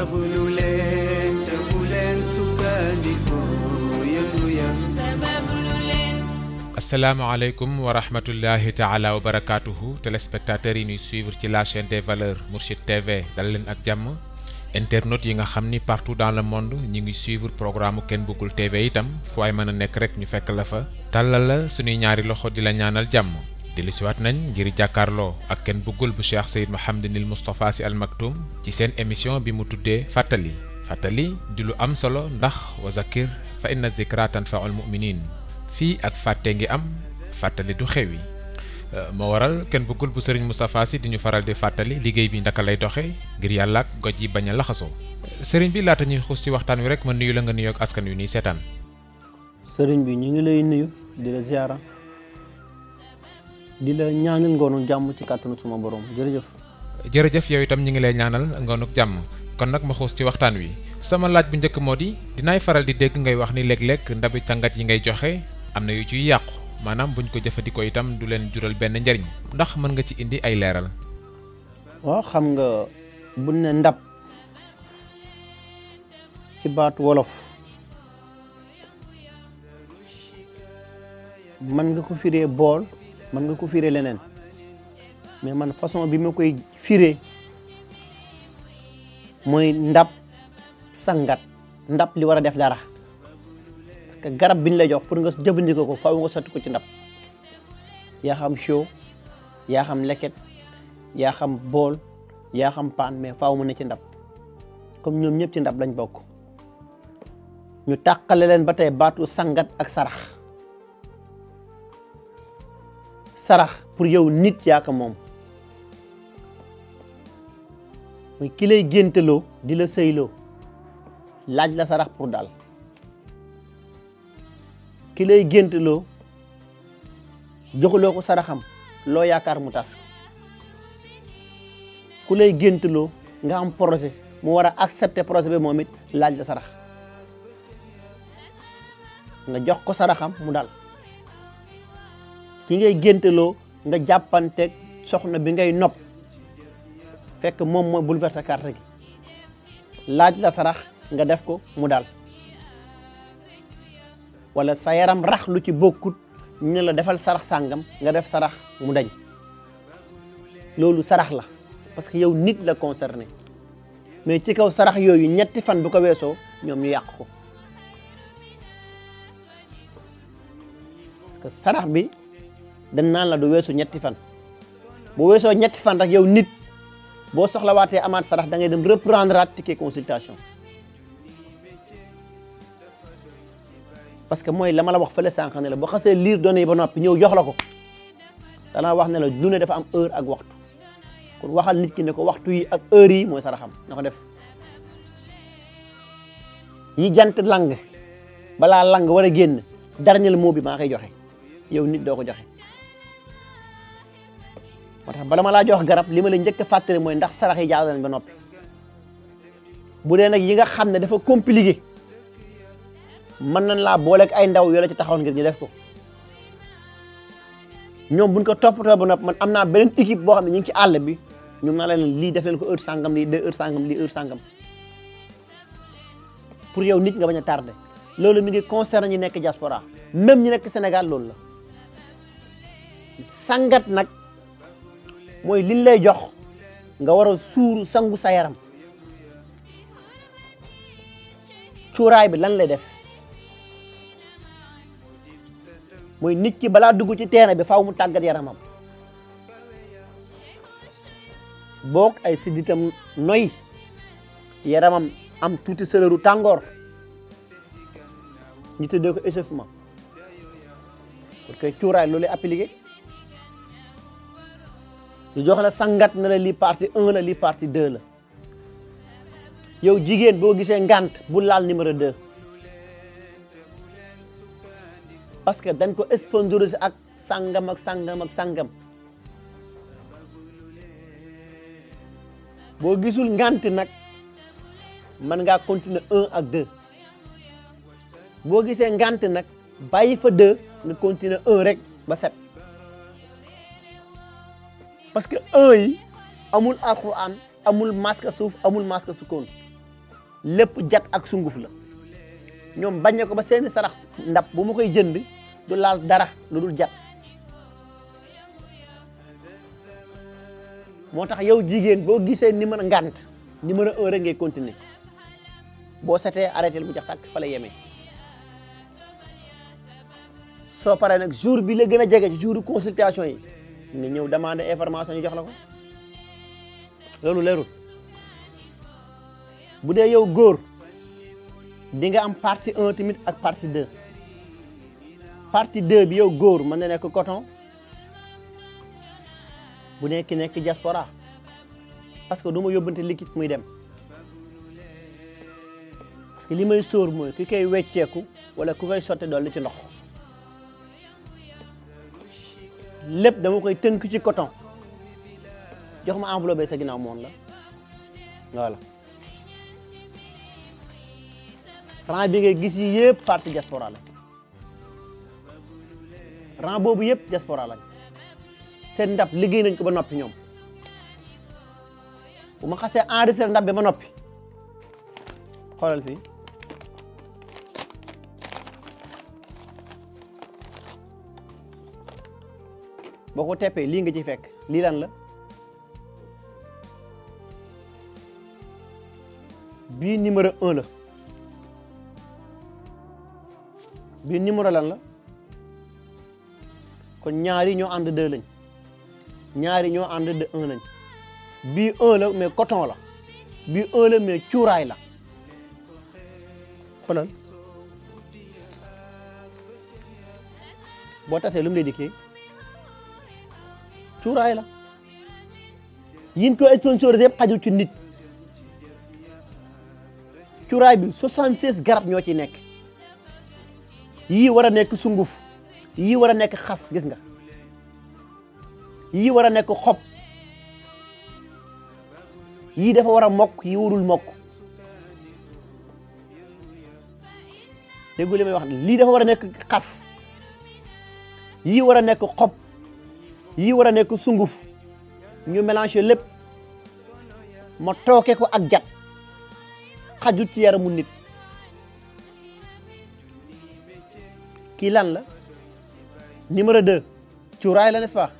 sabablu leen te bu leen sukkandiku yëngu ya sabablu leen. asalaamaaleykum wa rahmatullahi taala wa barakaatuhu téléspectateurs yi ñuy suivre ci la chaîne des valeurs Mourchid TV dal leen ak jàmm. internautes yi nga xam ni partout dans le monde ñi ngi suivre programme Ken Bougoul TV itam fu waay mën a nekk rek ñu fekk la fa tàllal la suñuy ñaari loxo di la ñaanal jàmm dellusiwaat nañ ngir jàkkaarloo ak Ken Bougoul bu Cheikh Seyd Mouhamadinil Moustapha Sy Al Maktoum ci seen émission bi mu tuddee fàttali di lu am solo ndax wa zakir fa inna zikra tanfaul muminin fii ak fàtte ngi am fàttali du xewi moo waral Ken Bougoul bu Serigne Moustapha Sy di ñu faral di fàttali liggéey bi ndaka lay doxee ngir yàlla ak goj yi bañ a laxasoo Serigne bi laata ñuy xuus ci waxtaan wi rek ma nuyu la nga nuyoog askan wi nii seetaan. Serigne bi ñu ngi lay nuyu di la ziara di la ñaanal ngoonu jàmm ci kàttanu suma borom jërëjëf. jërëjëf yow itam ñu ngi lay ñaanal ngoonu jàmm kon nag ma xuus ci waxtaan wi sama laaj bu njëkk moo di dinaay faral di dégg ngay wax ni léeg-léeg ndabi càngat yi ngay joxe am na yu ciy yàqu. maanaam buñ ko jëfandikoo itam du leen jural benn njariñ ndax mën nga ci indi ay leeral. waaw xam nga buñ ne ndab ci baatu wolof mën nga ko firee bool mën nga ko firee leneen mais man façon bi ma koy firee mooy ndab sangat ndab li war a def dara. garab biñ lay jox pour nga jëfandikoo ko faaw nga sotti ko ci ndab yaa xam show yaa xam leket yaa xam bool yaa xam paan mais faaw mu ne ci ndab comme ñoom ñëpp ci ndab lañ bokk ñu tàqale leen ba tey baatu sangat ak sarax pour yow nit yaa ko moom muy ki lay génteloo di la sëyloo laaj la sarax pour daal ki lay génteloo joxuloo ko saraxam loo yaakaar mu tas ku lay génteloo nga am projet mu war a accepter projet bi moom it laaj la sarax nga jox ko saraxam mu dal ki ngay génteloo nga jàppanteeg soxna bi ngay nopp fekk moom mooy bouleverser carte gi laaj la sarax nga def ko mu dal wala sa yaram rax lu ci bokkut ñu la defal sarax sàngam nga def sarax mu dañ loolu sarax la parce que yow nit la concerné mais ci kaw sarax yooyu ñetti fan bu ko weesoo ñoom ñu yàq ko parce que sarax bi dañ naan la du weesu ñetti fan bu weesoo ñetti fan rek yow nit boo soxlawaatee amaat sarax da ngay dem reprendre at ticket consultation parce que mooy la ma la wax fële sànq ne la boo xasee lire données yi ba noppi ñëw jox la ko danaa wax ne la lu ne dafa am heure ak waxtu kon waxal nit ki ne ko waxtu yi ak heure yi mooy saraxam na ko def yi jant lang balaa lang war a génn dernier mot bi maa koy joxe yow nit doo ko joxe moo tax bala ma laa jox garab li ma la njëkk a fàttali mooy ndax sarax yi jàll nañ ba noppi bu dee nag yi nga xam ne dafa compliqué mën nañ laa booleeg ay ndaw yoo la ci taxawoon ngir ñu def ko ñoom buñ ko toppatoo ba noppi man am naa beneen équipe boo xam ne ñu ngi ci àll bi ñoom naa leen lii def leen ko heure sangam lii heure sangam lii heure sangam pour yow nit nga bañ a tardé loolu mi ngi concerné ñi nekk diaspora même ñi nekk Sénégal loolu la sangat nag mooy liñ lay jox nga war a suuru sangu sa yaram cuuraay bi lan lay def mooy nit ki balaa dugg ci terrain bi faaw mu tàggat yaramam boog ay sidditam noy yaramam am tuuti sëlëru tàngoor ñu tuddee ko échauffement pour que cuuraay loolu appliqué ñu jox la sangat na la lii partie 1 la lii partie 2 la yow jigéen boo gisee ngant bu laal numéro 2 parce que dañ ko sponsorisé ak sangam ak sangam ak sangam boo gisul ngant nag mën ngaa continuer 1 ak 2 boo gisee ngant nag bàyyi fa 2 nga continuer 1 rek ba 7 parce que 1 yi amul alxuraan amul masque suuf amul masque sukkoon lépp jag ak sunguf la ñoom bañ ko ba seeni sarax ndab bu ma koy jënd du laal dara lu dul jag moo tax yow jigéen boo gisee numéro ngant numéro 1 rek ngay continuer boo setee arrêté mu jax tàkk fa la yemee soo paree nag jour bi la gën a jege ci jour consultation yi nga ñëw demander information ñu jox la ko loolu leerul bu dee yow góor di nga am partie 1 tamit ak partie 2 partie 2 bi yow góor mën na nekk coton bu nekk diaspora parce que du ma yóbbante liquide muy dem parce que li may sóor mooy ki koy wecceeku wala ku koy sotti dolli ci ndox lépp dama koy tënk ci coton jox ma enveloppe sa ginnaaw moom la voilà rang bi ngay gis yi yëpp partie diaspora la rang boobu yëpp diaspora lañ seen ndab liggéey nañ ko ba noppi ñoom bu ma xasee enregistré ndab bi ba noppi xoolal fii boo ko teppee lii nga ci fekk lii lan la bii numéro 1 la bii numéro lan la kon ñaari ñoo ànd 2 lañ ñaari ñoo ànd de 1 lañ bii 1 la mais coton la bii 1 la mais cuuraay la xoolal boo tasee lu mu lay dikkee cuuraay la yin ko sponsorisé yëpp xajul ci nit cuuraay bi 76 garab ñoo ci nekk yii war a nekk sunguf yii war a nekk xas gis nga yii war a nekk xob yii dafa war a mokk yii warul mokk déggu li may wax lii dafa war a nekk xas yii war a nekk xob yii war a nekk sunguf ñu mélanger lépp ma tooke ko ak jat xajut ci yaramu nit kii lan la numéro 2 cuuraay la n'est-ce pas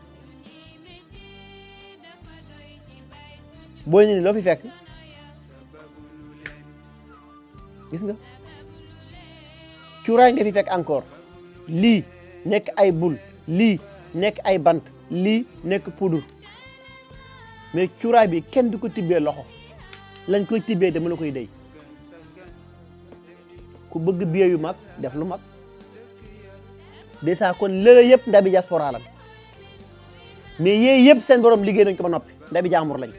boo ñëwee loo fi fekk gis nga cuuraay nga fi fekk encore lii nekk ay bul lii nekk ay bant lii nekk poudre mais cuuraay bi kenn du ko tibbee loxo lañ koy tibbee dama la koy dey ku bëgg biye yu mag def lu mag déjà kon lële yëpp ndabi diaspora lañ mais yee yëpp seen borom liggéey nañ ko ba noppi ndabi jaamur lañ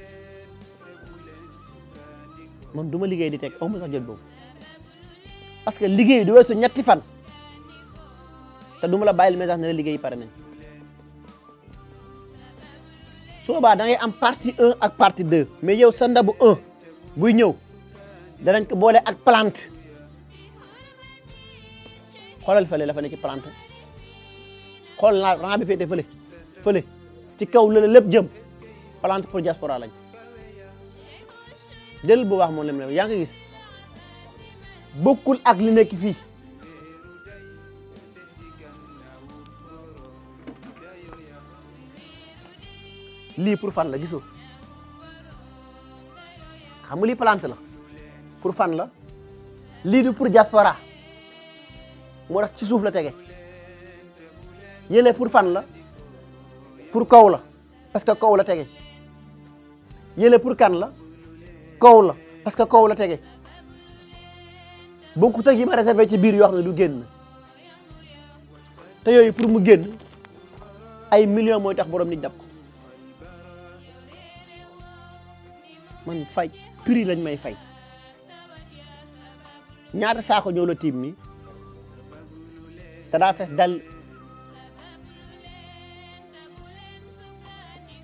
man du ma liggéey di teg amu sax jot boobu parce que liggéey du weesu ñetti fan te du ma la bàyyil message ne la liggéey pare nañ soo baa da ngay am partie 1 ak partie 2 mais yow sa ndabu 1 buy ñëw danañ ko boole ak plante xoolal fële la fa ne ci plante xool naa rang bi féete fële ci kaw la lépp jëm plante pour diaspora lañ jël bu baax moom la yaa ngi gis bokkul ak li nekk fii lii pour fan la gisoo xam nga lii plante la pour fan la lii du pour diaspora moo tax ci suuf la tege yële pour fan la pour kaw la parce que kaw la tege yële pour kan la kaw la parce que kaw la tege bokkut ak yi ma réservé ci biir yoo xam ne du génn te yooyu pour mu génn ay millions mooy tax borom nit dab ko man fay prix lañ may fay ñaata saako ñoo la tiim nii te daa fees dal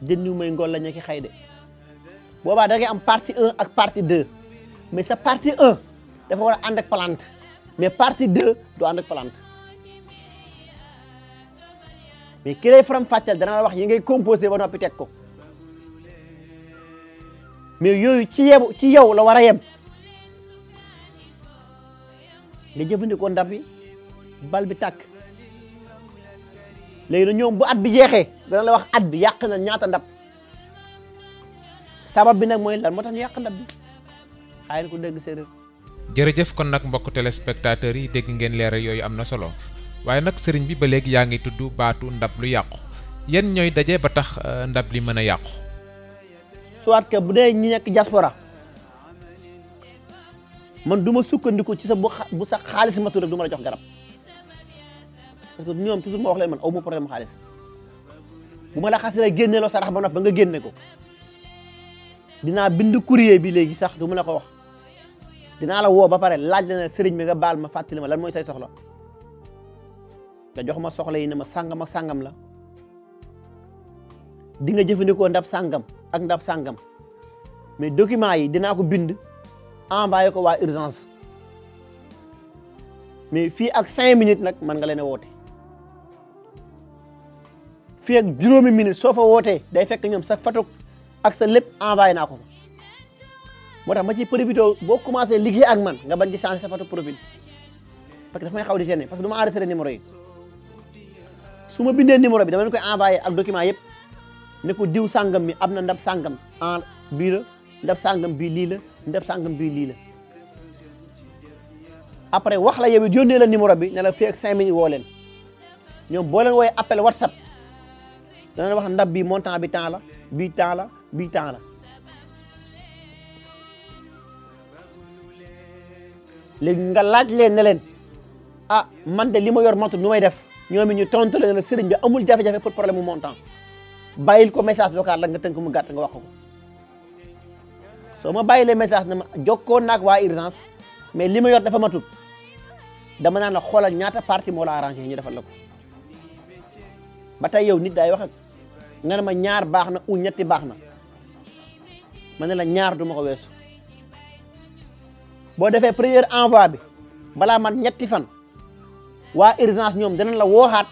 jën ñu may ngol la ñu ki xay de boobaa da ngay am partie 1 ak partie 2 mais sa partie 1 dafa war a ànd ak plante mais partie 2 du ànd ak plante mais ki lay faram fàcceel dana la wax yi ngay composé ba noppi teg ko mais yooyu ci yow la war a yem nga jëfandikoo ndab bi bal bi tàkk léegi nag ñoom bu at bi jeexee dana la wax at bi yàq na ñaata ndab sabab bi nag mooy lan moo tax ñu yàq ndab bi xaay na ko dégg séeréer. jërëjëf kon nag mbokk téléspectateurs yi dégg ngeen leeral yooyu am na solo waaye nag sëriñ bi ba léegi yaa ngi tudd baatu ndab lu yàqu yan ñooy daje ba tax ndab li mën a yàqu. soit que bu dee ñi nekk diaspora man du ma sukkandiku ci sa bu sa xaalis matul rek du ma la jox garab parce que ñoom toujours ma wax leen man aw ma problème xaalis bu ma la xasee génne loo sarax ba noppi ba nga génne ko dinaa bind courrier bi léegi sax du ma la ko wax dinaa la woo ba pare laaj la ne sëriñ bi nga baal ma fàttali ma lan mooy say soxla nga jox ma soxla yi ne ma sàngam ak sàngam la di nga jëfandikoo ndab sàngam ak ndab sàngam mais document yi dinaa ko bind envoyé ko waa urgence mais fii ak 5 minutes nag mën nga leen a woote fii ak juróomi minutes soo fa wootee day fekk ñoom sa photo ak sa lépp envoyé naa ko fa moo tax ma ci profité boo commencé liggéey ak man nga bañ ci changer sa photo profil parce que daf may xaw di gêner parce que du ma enregistré numéro yi su ma bindee numéro bi dama leen koy envoyé ak document yëpp ne ko diw sàngam mi am na ndab sàngam en bii la ndab sàngam bii lii la ndab sàngam bii lii la après wax la yow it yónnee la numéro bi ne la fii ak 5 minutes woo leen ñoom boo leen wooyee appel WhatsApp dana la wax ndab bii montant bi temps la bii temps la bii temps la léegi nga laaj leen ne leen ah man de li ma yor matul nu may def ñoom it ñu tontu leen la sëriñ bi amul jafe-jafe pour problème mu montant bàyyil ko message vocal la nga tënk mu gàtt nga wax ko soo ma bàyyilee message na ma jokkoon naag waa urgence mais li ma yor dafa matul dama naan la xoolal ñaata partie moo la arrangé ñu defal la ko ba tey yow nit daay wax ak nga ne ma ñaar baax na ou ñetti baax na ma ne la ñaar du ma ko weesu boo defee premier envoi bi balaa man ñetti fan waa urgence ñoom danañ la wooxaat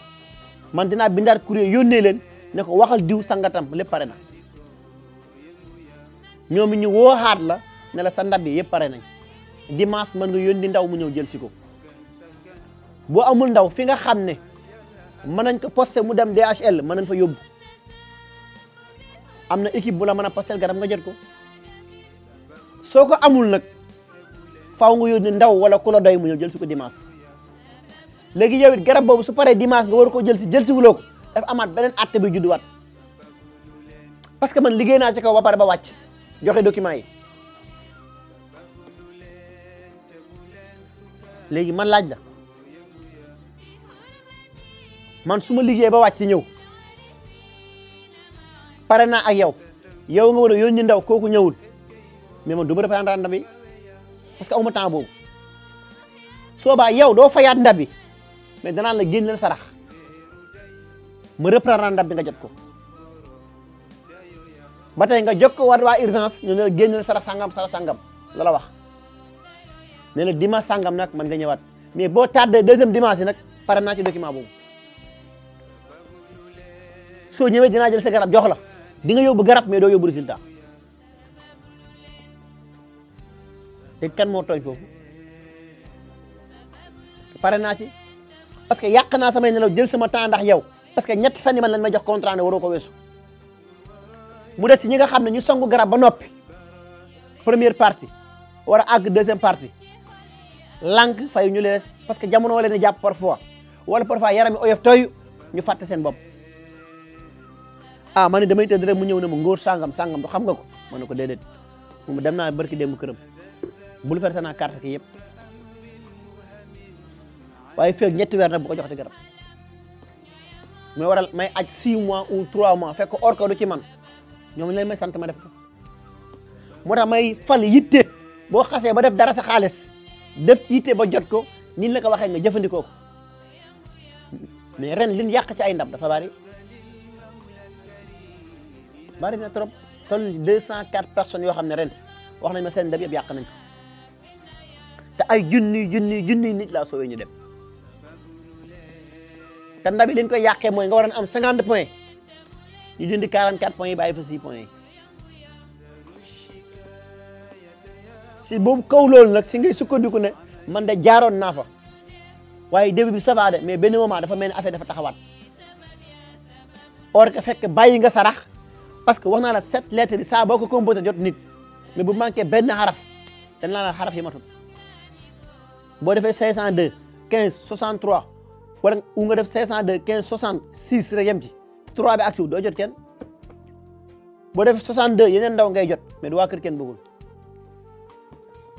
man dinaa bindaat courrier yónnee leen ne ko waxal diw sangatam lépp pare na ñoom ñu wooxaat la ne la sa ndab yi yëpp pare nañ dimanche mën nga yónni ndaw mu ñëw jël si ko boo amul ndaw fi nga xam ne mën nañ ko posté mu dem DHL mën nañ fa yóbbu am na équipe bu la mën a posté garab nga jot ko soo ko amul nag faaw nga yónni ndaw wala ku la doy mu ñëw jël si ko dimanche léegi yow it garab boobu su paree dimanche nga war ko jël si wuloo ko dafa amaat beneen atte bi judduwaat parce que man liggéey naa ci kaw ba pare ba wàcc joxe document yi léegi man laaj la man su ma liggéey ba wàcc ñëw pare naa ak yow nga war a yónni ndaw kooku ñëwul mais man du ma reprendre ndab yi parce que amu ma temps boobu soo baa yow doo fayaat ndab yi mais danaan la génneel sarax ma reprendre ndab bi nga jot ko ba tey nga jot ko war waa urgence ñu ne la génneel sarax sangam la la wax ne la dimanche sangam nag man nga ñëwaat mais boo tardé deuxième dimanche yi nag pare naa ci document boobu soo ñëwee dinaa jël sa garab jox la di nga yóbbu garab mais doo yóbbu résultat te kan moo tooñ foofu pare naa ci parce que yàq naa samay nelaw jël sama temps ndax yow parce que ñetti fan yi man lañ ma jox contrat ne waroo ko weesu mu des si ñi nga xam ne ñu songu garab ba noppi première partie war a àgg deuxième partie lànk fayu ñu leen parce que jamono leen a jàpp parfois wala parfois yaram yi oyof tooy ñu fàtte seen bopp ah ma ne damay tëdd rek mu ñëw ne ma ngóor sangam du xam nga ko ma ne ko déedéet mu dem naa barki démb këram bul ferte naa carte ki yëpp waaye feeg ñetti weer nag bu ko joxati garab may waral may aj 6 mois ou 3 mois fekk or ko du ci man ñoom leen may sant ma def ko moo tax may fal yitte boo xasee ba def dara sa xaalis def ci yitte ba jot ko ni la ko waxee nga jëfandikoo ko mais ren liñ yàq ci ay ndab dafa bari na trop toll 204 personnes yoo xam ne ren wax nañ ma seen ndab yëpp yàq nañ ko te ay junni nit laa soowee ñu dem te ndab yi liñ koy yàqee mooy nga waroon am 50 points ñu dindi 44 points yi bàyyi fa 6 points yi si boobu kaw loolu nag si ngay sukkandiku ne man de jaaroon naa fa waaye début bi ça va de mais benn moment dafa mel ni affaire dafa taxawaat or que fekk bàyyi nga sarax parce que wax naa la 7 lettres yi saa boo ko composé jot nit mais bu manqué benn xaraf dañ laa la xaraf yi matul boo defee 502 15 63 wala nga def 502 15 66 rek yem ci 3 bi agsi wu doo jot kenn boo defee 62 yeneen ndaw ngay jot mais du waa kër kenn bëggul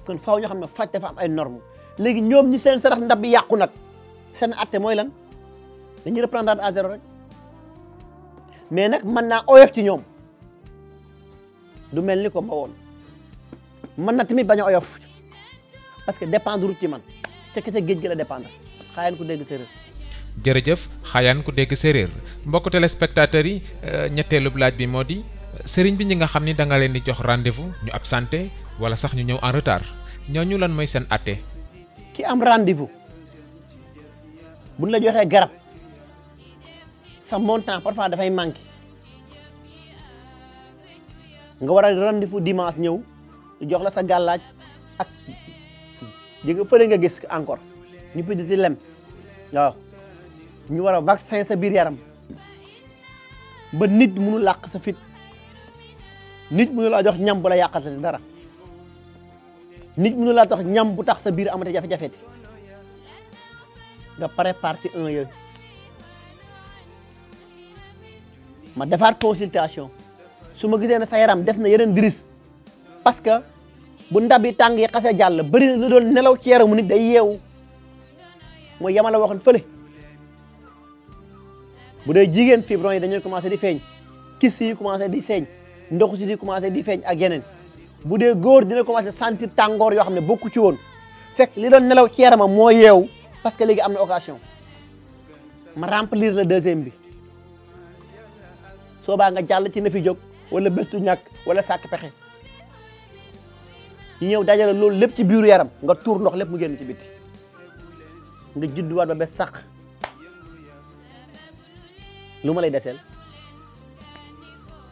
kon faaw ñoo xam ne faj dafa am ay normes léegi ñoom ñi seen sarax ndab bi yàqu nag seen atte mooy lan dañuy reprendre à zéro rek mais nag mën naa oyof ci ñoom du mel ni ko ma woon mën na tamit bañ a oyof parce que dépendre ci man ca géej gi la dépendre xaayaan ku dégg séeréer. jërëjëf xaayaan ku dégg séeréer mbokk téléspectateurs yi ñetteelu laaj bi moo di sëriñ bi ñi nga xam ni da nga leen di jox rendez-vous ñu absenté wala sax ñu ñëw en retard ñooñu lan mooy seen atte. ki am rendez-vous buñ la joxee garab sa montant parfois dafay manqué nga war a rendez-vous dimanche ñëw ñu jox la sa gàllaaj ak jëga fële nga gis encore ñu pidi di lem waaw ñu war a vaccin sa biir yaram ba nit mënu làq sa fit nit mënu laa jox ñam bu la yàqal sa dara nit mënu laa tax ñam bu tax sa biir amate jafe-jafeti nga pare partie 1 yooyu ma defaat consultation su ma gisee ne sa yaram def na yeneen virus parce que bu ndab yi tàng yi xasee jàll bëri na lu doon nelaw ci yaramu nit day yeewu mooy yama la waxoon fële bu dee jigéen fibron yi dañuy commencé di feeñ kis yi commencé di feeñ ndox si di commencé di feeñ ak yeneen bu dee góor dina commencé sentir tàngoor yoo xam ne bokku ci woon fekk li doon nelaw ci yaramam moo yeewu parce que léegi am na occasion ma remplir le deuxième bi soo baa nga jàll ci na fi jóg wala bés du ñàkk wala sàkk pexe ñu ñëw dajale loolu lépp ci biiru yaram nga tuur ndox lépp mu génn ci biti nga judduwaat ba bés sàq lu ma lay deseel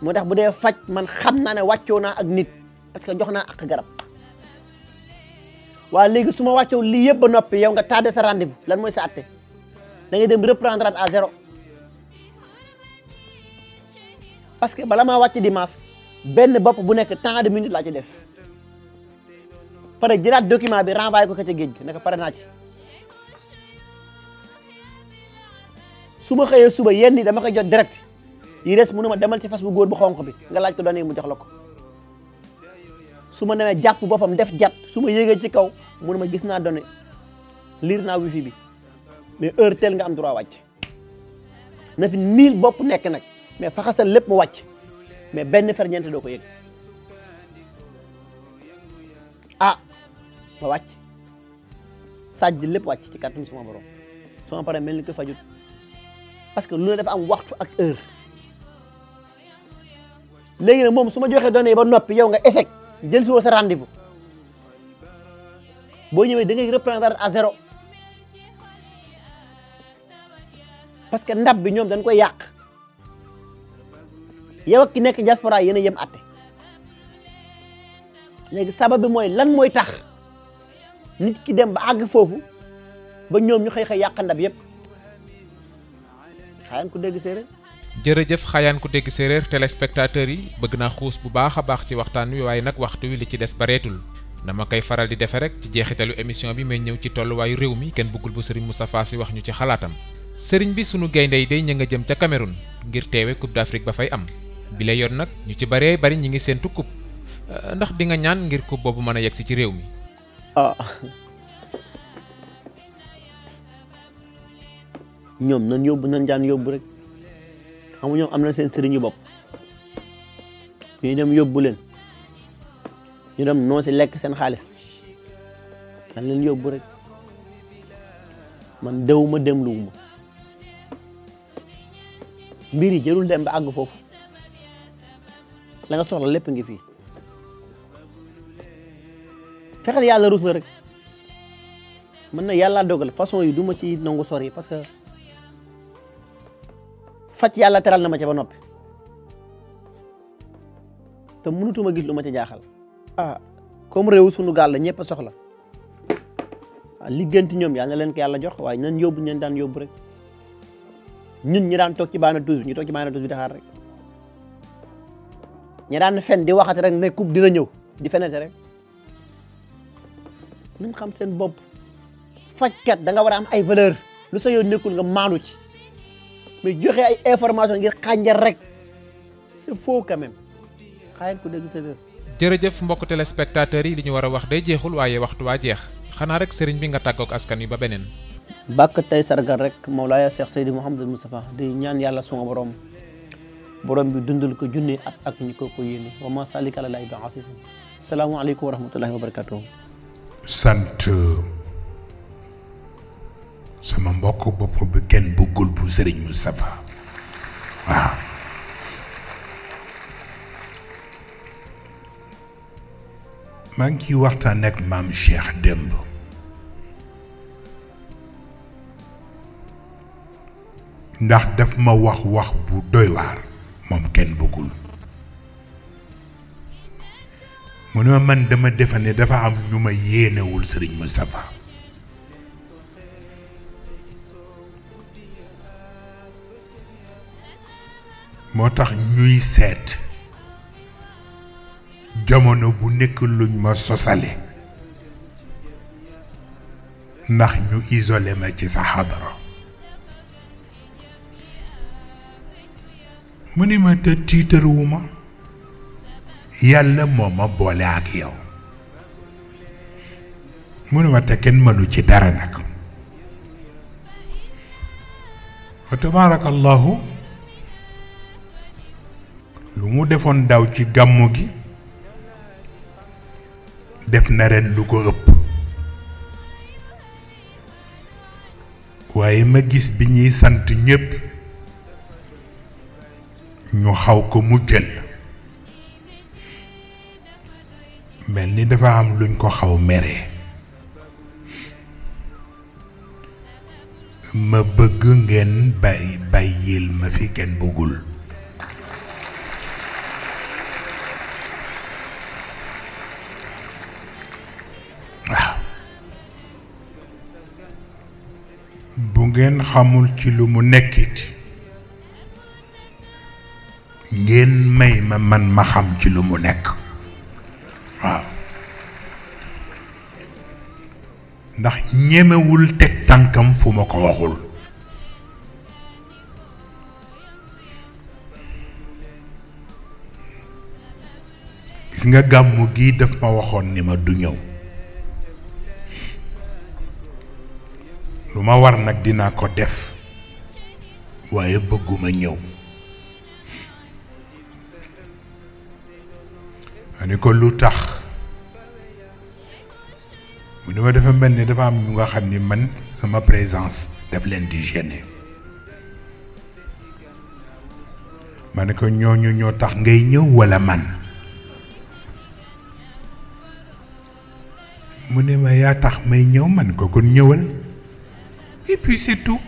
moo tax bu dee faj man xam naa ne wàccoo naa ak nit parce que jox naa ak garab waaye léegi su ma wàccoo lii yëpp ba noppi yow nga tardé sa rendez-vous lan mooy sa atte da ngay dem reprendre à zéro parce que bala maa wàcc dimanche benn bopp bu nekk tant de minutes laa ci def pare jëlaat document bi renvoyé ko ca géej gi ne ko pare naa ci su ma xëyee suba yenn yi dama koy jot direct yi des mënu ma demal ci fas bu góor bu xonq bi nga laaj ko données mu jox la ko su ma demee jàpp boppam def jat su ma yéegee ci kaw mënu ma gis naa données lire naa wifi bi mais heure tel nga am droit wàcc na fi 1000 bopp nekk nag mais faxasal lépp mu wàcc mais benn ferñeent doo ko yëg ah ma wàcc sàjj lépp wàcc ci kàttanu suma borom suma pare mel ni ko fajut parce que lu ne dafa am waxtu ak heure léegi nag moom su ma joxee données yi ba noppi yow nga échec jël si woo sa rendez-vous boo ñëwee da ngay reprendre à zéro parce que ndab bi ñoom dañ koy yàq yow ak ki nekk diaspora yéen a yem àtte léegi sabab bi mooy lan mooy tax nit ki dem ba àgg foofu ba ñoom ñu xëy yàq ndab yëpp xaayaan ku dégg séeréer. jërëjëf xaayaan ku dégg séeréer téléspectateurs yi bëgg naa xuus bu baax a baax ci waxtaan wi waaye nag waxtu wi li ci des bareetul dama koy faral di defe rek ci jeexitalu émission bi may ñëw ci tolluwaayu réew mi kenn bëggul bu Serigne Moustapha Sy wax ñu ci xalaatam Serigne bi sunu gaynde yi day ña nga jëm ca Cameroun ngir teewe Coupe d'Afrique ba fay am bi la yoon nag ñu ci bari ñi ngi séentu coupe ndax di nga ñaan ngir coupe boobu mën a yegsi ci réew mi. ñoom nan yóbbu nan jaan yóbbu rek xam nga ñoom am na seen sëriñu bopp ñu dem yóbbu leen ñu dem noo si lekk seen xaalis nan leen yóbbu rek man dewuma dem luwuma mbir yi jërul dem ba àgg foofu la nga soxla lépp ngi fii fexeel yàlla rus la rek mën na yàlla dogal façon yi du ma ci nangu sori parce que faj yàlla teral na ma ca ba noppi te mënutuma gis lu ma ci jaaxal comme réew sunu gaal la ñëpp soxla liggéenti ñoom yàlla na leen ko yàlla jox waaye nan yóbbu ñeen daan yóbbu rek ñun ñi daan toog ci baana tuus ñu toog ci baana tuus bi di xaar rek ñi daan fen di waxati rek ne coupe dina ñëw di fenete rek nañ xam seen bopp fajkat da nga war a am ay valeur lu sa yoon nekkul nga maanu ci mais joxe ay information ngir xànjar rek c'est faux quand même xaayal ko dégg sa heure. jërëjëf mbokk téléspectateurs yi li ñu war a wax day jeexul waaye waxtu waa jeex xanaa rek sëriñ bi nga tàggoog askan wi ba beneen. bàkk tey sargal rek Mawlaaya Cheikh Seydi Mouhamadou Moustapha di ñaan yàlla suma borom bi dundal ko junni at ak ñi ko yéene wa ma salika ala lahi bi asis salaamaaleykum wa rahmatullahi wa barakatuh. sant sama mbokk bopp bi kenn bëggul bu sëriñ Moustapha waaw maa ngi ciy waxtaan ak maam Cheikh démb ndax daf ma wax bu doy waar moom kenn bëggul mu ne ma man dama defe ne dafa am ñu ma yéenewul sëriñ Moustapha moo tax ñuy seet jamono bu nekk luñ ma sosale ndax ñu isolé ma ci sa xadara mu ni ma te tiitaruwuma yàlla moo ma boole ak yow mu ni ma te kenn mënu ci dara nag wa tabaarakallahu lu mu defoon daw ci gàmmu gi def na ren lu ko ëpp waaye ma gis bi ñuy sant ñépp ñu xaw ko mujjal mel ni dafa am luñ ko xaw mere ma bëgg ngeen bàyyil ma fi kenn bëggul bu ngeen xamul ci lu mu nekkit ngeen may ma man ma xam ci lu mu nekk waaw ndax ñemewul teg tànkam fu ma ko waxul gis nga gàmmu gi daf ma waxoon ni ma du ñëw lu ma war nag dinaa ko def waaye bëgguma ñëw ma ni ko lu tax mu ni ma dafa mel ni dafa am ñu nga xam ni man sama présence daf leen di gêner ma ne ko ñooñu ñoo tax ngay ñëw walla man mu ne ma yaa tax may ñëw man ko kon ñëwal et puis c'est tout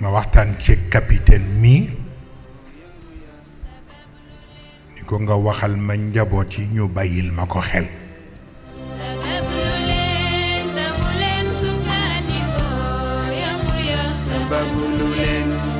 ma waxtaan ci capitaine mi ni ko nga waxal ma njaboot yi ñu bàyyil ma ko xel Bougoul